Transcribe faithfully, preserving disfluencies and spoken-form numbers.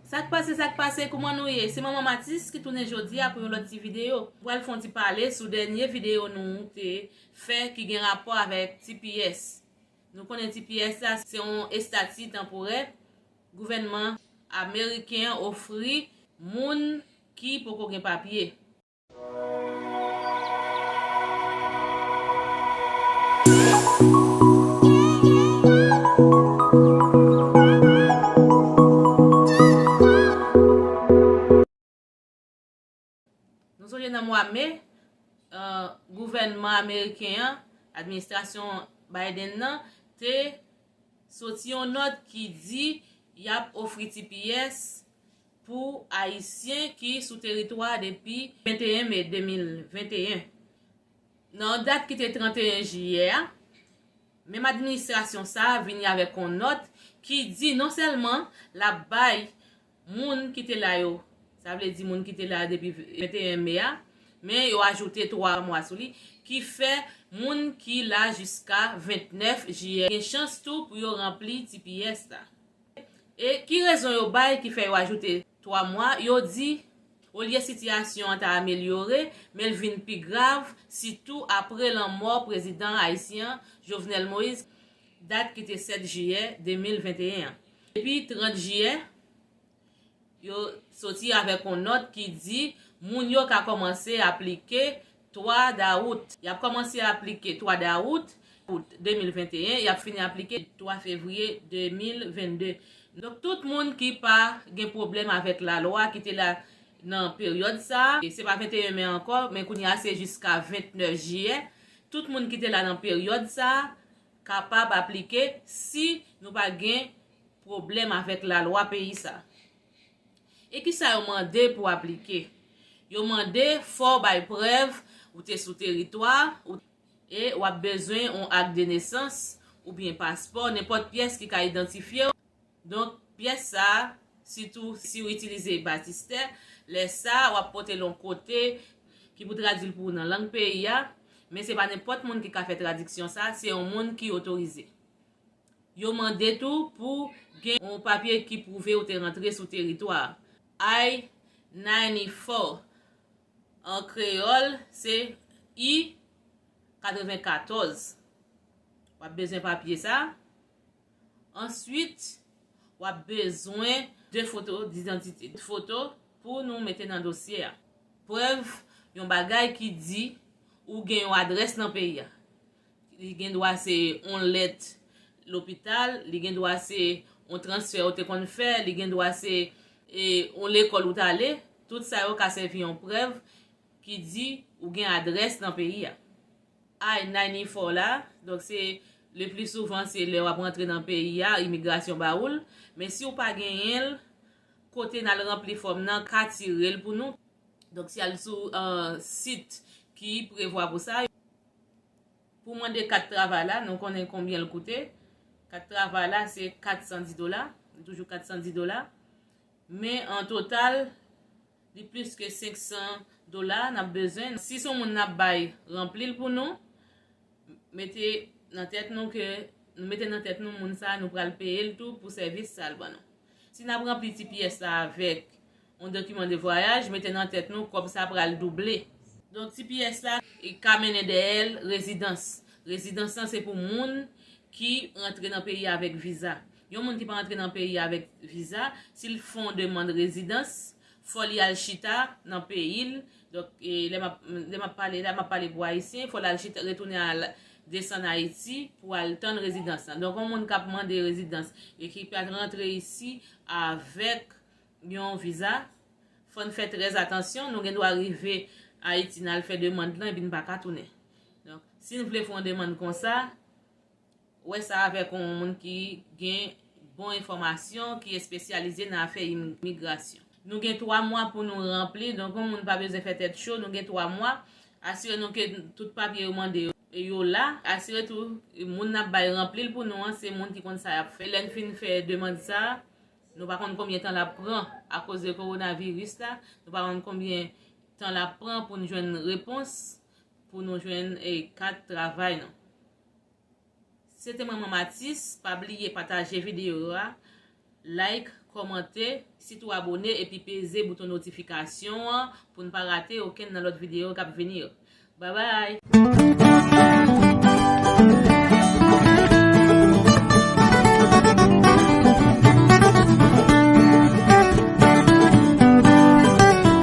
Sa k pase, sa k pase, kouman nou ye? Se Manman Matis ki tounen jodi a pou yon lòt ti videyo. M pral fè yon ti pale sou dènye videyo nou te fè ki gen rapò avèk T P S. Nou konnen T P S la se yon estati tanporè gouvènman ameriken an ofri moun ki poko gen papye. Nou sonje nan mwa me, eh, gouvènman ameriken an, administrasyon Biden nan, te soti yon nòt ki di y ap ofri T P S pou Ayisyen ki sou teritwa depi venteyen me de mil venteyen. Nan dat ki te tranteyen jiyè a, menm administrasyon sa a vini avèk yon nòt ki di non sèlman l ap bay moun ki te la yo, sa vle di moun ki te la depi venteyen me a, men yo ajoute twa mwa sou li, ki fè moun ki la jiska ventnèf jiyè gen chans tou pou yo ranpli T P S la. E ki rezon yo bay ki fè yo ajoute twa mwa? Yo di, olye sitiyasyon an ta amelyore, men l vin pi grav, sitou apre lanmò prezidan ayisyen an, Jovenel Moïse, dat ki te sèt jiyè de mil venteyen an. Depi trant jiyè, yo soti avèk yon nòt ki di moun yo ka kòmanse aplike twa dawout. Y ap kòmanse aplike twa dawout, out de mil venteyen, y ap fini aplike twa fevriye de mil vennde. Donk, tout moun ki pa gen pwoblèm avèk lalwa, ki te la nan peryòd sa a, e se pa venteyen me ankò, men kounye a se jiska ventnèf jiyè, tout moun ki te la nan peryòd sa a kapab aplike si nou pa gen pwoblèm avèk lalwa peyi sa a. E kisa yo mande pou aplike? Yo mande fò w bay prèv ou te sou teritwa, ou, e w ap bezwen yon ak de nesans oubyen paspò, nenpòt pyès ki ka idantifye w. Donk, pyès sa a, sitou si w itilize batistè, lè sa a, w ap pote l yon kote ki pou tradui l pou ou nan lang peyi a, men se pa nenpòt moun ki ka fè tradiksyon sa a, se yon moun ki otorize. Yo mande tou pou gen yon papye ki pwouve ou te rantre sou teritwa a. I ninety-four, an kreyòl, se I katrevenkatòz. W ap bezwen papye sa a. Answit, w ap bezwen de foto didantite. Foto pou nou mete nan dosye a. Prèv yon bagay ki di ou gen yon adrès nan peyi a. Li gen dwa se yon lèt lopital, li gen dwa se yon transfè ou te konn fè, li gen dwa se, e, yon lekòl ou t ale. Tout sa yo ka sèvi yon prèv ki di ou gen adrès nan peyi a. I ninety-four la, donk se le pli souvan se lè w ap rantre nan peyi a, imigrasyon ba ou l. Men si w pa genyen l, kote n al ranpli fòm nan ka tire l pou nou. Donk, si al sou, eh, sit ki prevwa pou sa, pou mande kat travay la, nou konnen konbyen l koute. Kat travay la, se kat san dis dola. Toujou kat san dis dola. Men an total, li plis ke senk san dola n ap bezwen. Si se yon moun n ap bay ranpli l pou nou, mete nan tèt nou ke, nou mete nan tèt nou moun sa a, nou pral peye l tou pou sèvis sa a l ban nou. Si n ap ranpli T P S la avèk yon dokiman de vwayaj, mete nan tèt nou kòb sa a pral double. Donk, T P S la, e, ka mennen dèyè l rezidans. Rezidans lan se pou moun ki rantre nan peyi a avèk viza. Yon moun ki pa rantre nan peyi a avèk viza, si l fè yon demann rezidans, fò li al chita nan peyi l. Donk, e, lè m ap, lè m ap pale la, m ap pale pou Ayisyen, fò l al chita, retounen al desann Ayiti pou al tann rezidans lan. Donk, yon moun k ap mande rezidans e ki pa rantre isi avèk yon viza, fò n fè trè atansyon. Nou gen dwa rive Ayiti, n al fè demann lan, epi n pa ka tounen. Donk, si n vle fè yon demann konsa, wè sa avèk yon moun ki gen bon enfòmasyon, ki espesyalize nan afè imigrasyon. Nou gen twa mwa pou nou ranpli, donk yon moun pa bezwen fè tèt cho, nou gen twa mwa. Asire nou ke tout papye yo mande yo, yo la. Asire tou, moun n ap bay ranpli l pou nou an, se moun ki konn sa y ap fè. Lè n fin fè demann sa a, nou pa konn konbyen tan l ap pran akoz de kowonaviris la, nou pa konn konbyen tan l ap pran pou n jwenn repons, pou nou jwenn, e, kat travay nou. Se te Manman Matis, pa bliye pataje videyo a, like, kòmante, sitou abone epi peze bouton notifikasyon an pou n pa rate okenn nan lòt videyo k ap vini yo. Babay!